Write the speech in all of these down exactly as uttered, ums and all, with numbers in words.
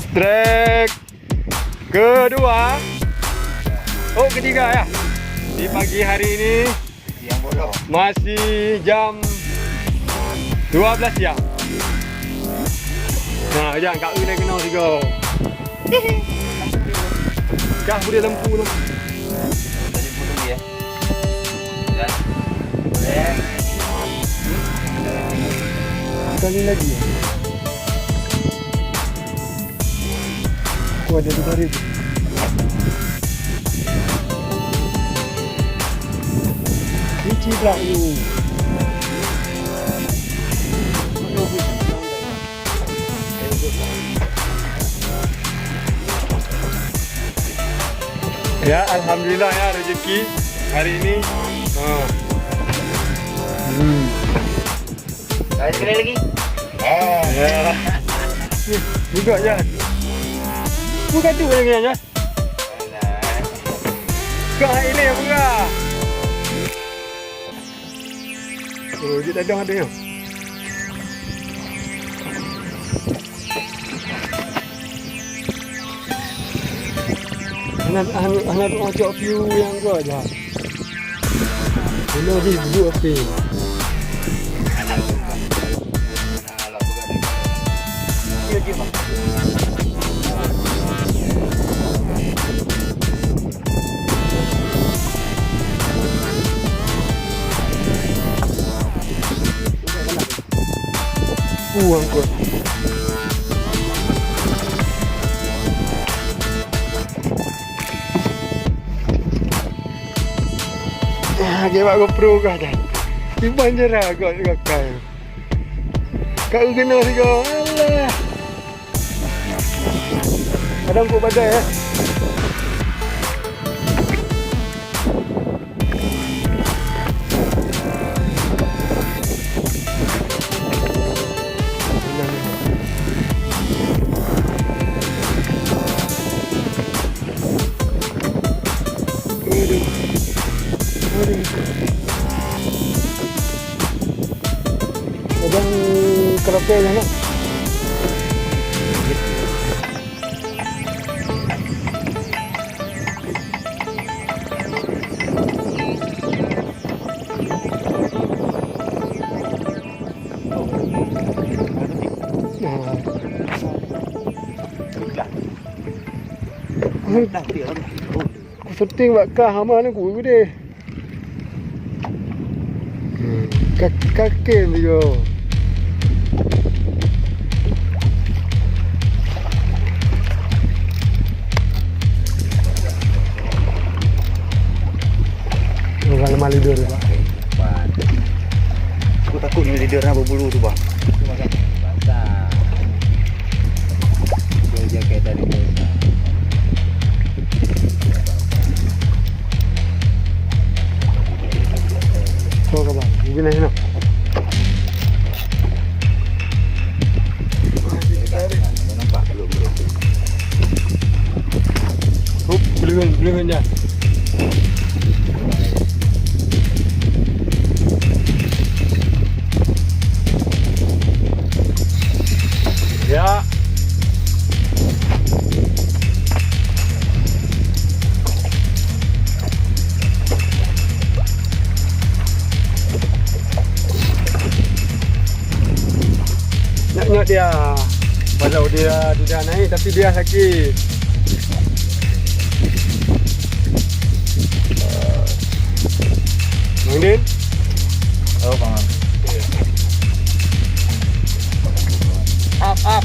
Trek kedua. Oh, ketiga ya. Di pagi hari ini masih jam dua belas siang. Nah, jangan kak ulai kena tiga. Kah boleh lampu tu. Tadi pun dia. Sekali lagi. Aku ada di baris. Ini cedera ni. Ya, alhamdulillah ya, rezeki hari ini. Ha. Hmm. Ada sekali lagi. Ya. Juga ya. Bukan tu lagi ya. Kau ini yang murah. Oh, dia tak ada, ada yang. Hana, hana, hana teuojok view nyang gua dah. Hana di view api. Buang kot. Ah, kebak GoPro kah dah. Iban je lah kot, kot kai. Kak kena sigo. Alah. Kadang kok badai, eh. Aduh. Aduh. Kadang keroke nyan, nak. Nah. Nah, dia. Ku syuting bak kah hama ni ku deh. Hmm, ka-, kaki ni yo. Orang lemah leader, Pak. Aku takut ni leader nak berbulu tu, Bang. Basah. Dia jaket tadi basah. Kau ke bang? Gini nak. Nampak? Belum, belum. Hup, belum, belum, jangan. Ya. Nyok-nyok dia. Walau dia, dia dah naik, tapi dia sakit. Bang Din? Oh, Bang. Up, up.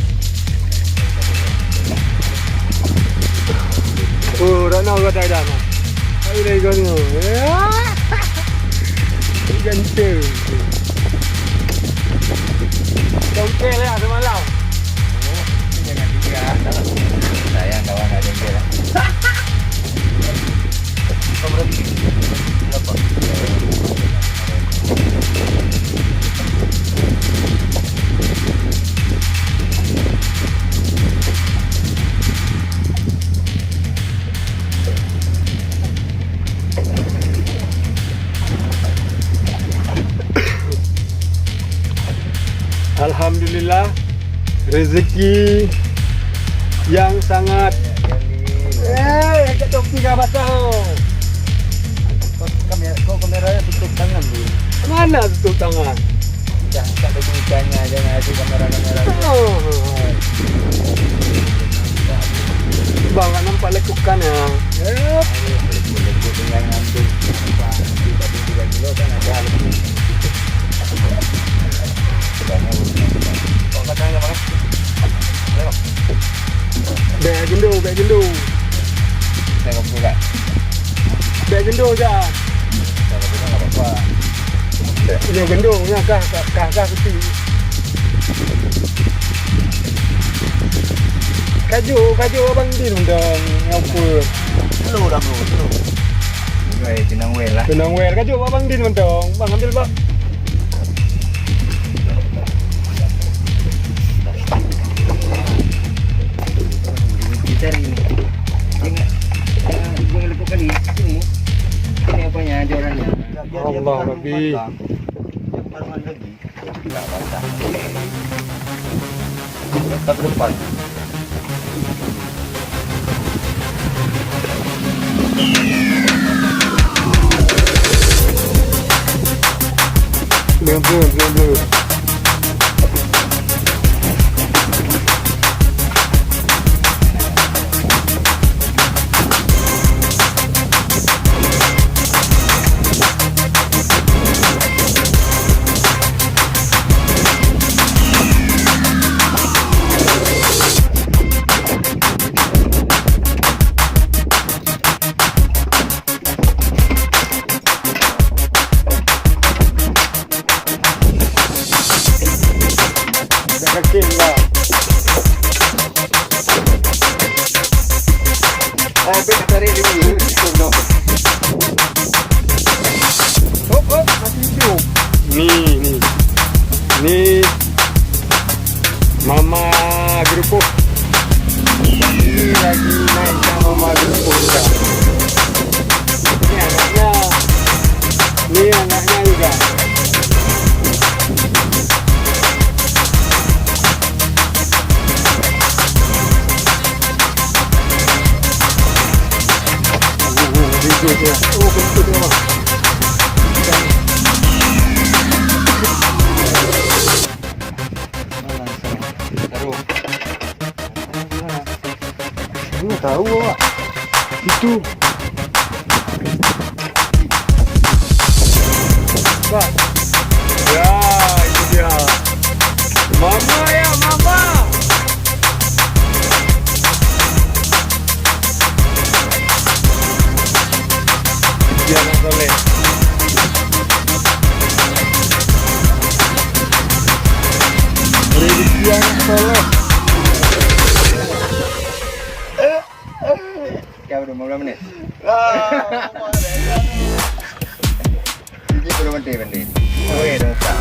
Oh, dah nak kata dah. Ayo lagi kau ni. Ganteng. Congkel ya semalam. Oh, jangan tiga. Sayang kawan ada congkel. Alhamdulillah, rezeki yang sangat, eh, yang kat topi ka basah. Kok kamera, kok kamera tutup tangan dulu? Mana tutup tangan? Dah, tak ada gunanya, jangan ada kamera-kamera. Oh. Bang, tak nampak lekukan ya. Yep. Lekuk-lekuk dengan ngambil apa, tiga puluh tiga kilo kan ada lebih. Kok kacangnya mana? Ayo. Bèk gendong, bèk gendong. Saya buka. Bèk gendong, Jan. Saya buka, nggak apa-apa. Nyoe gendong, nyoe kah, kah, kah, kah keuti. Kajok, kajok Abang Din dong, ngapa? Slow dah, bro, slow. Enjoy, tenang well lah. Tenang well, kajok Abang Din dong. Bang, ambil, Bang. Kita hari ini. Jangan, jangan, jangan lupakan ini. Sini. Sini apanya, jorannya. Allah Rabbi. Letak ke depan. Sembilan puluh, sembilan puluh. Dah kecil lah. Ah, tapi tak tarik dulu. Hop, hop, masih hidup. Ni, ni. Ni mama gerupuk. Ni lagi naik mama gerupuk juga. Ni anaknya. Ni anaknya juga. Oh, betul dia. Oh, betul dia. Taruh. Mana tahu awak? Situ. Pak. Ya, itu dia. Mama ya, mama. Dia nak soleh. Rezeki anak soleh. Kau udah lima belas menit. Ah, ini belum berhenti, berhenti. Oh, ya, dah tak.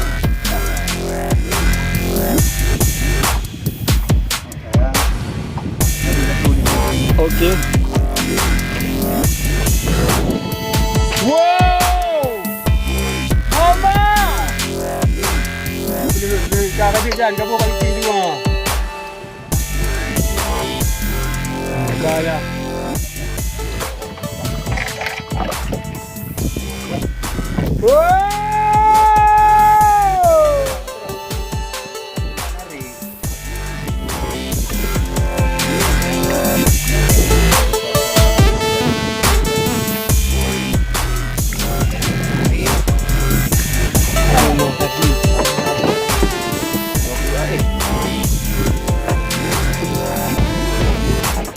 Okey. Wow! Mama! Dah, dah, dah, dah, dah, dah, dah, dah, dah. Buka dah. Wow!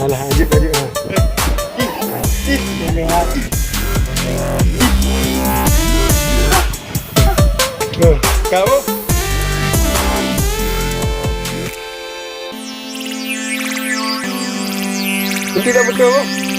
Alah, lanjut, lanjut, ah. Tuh, kamu? Itu dah betul.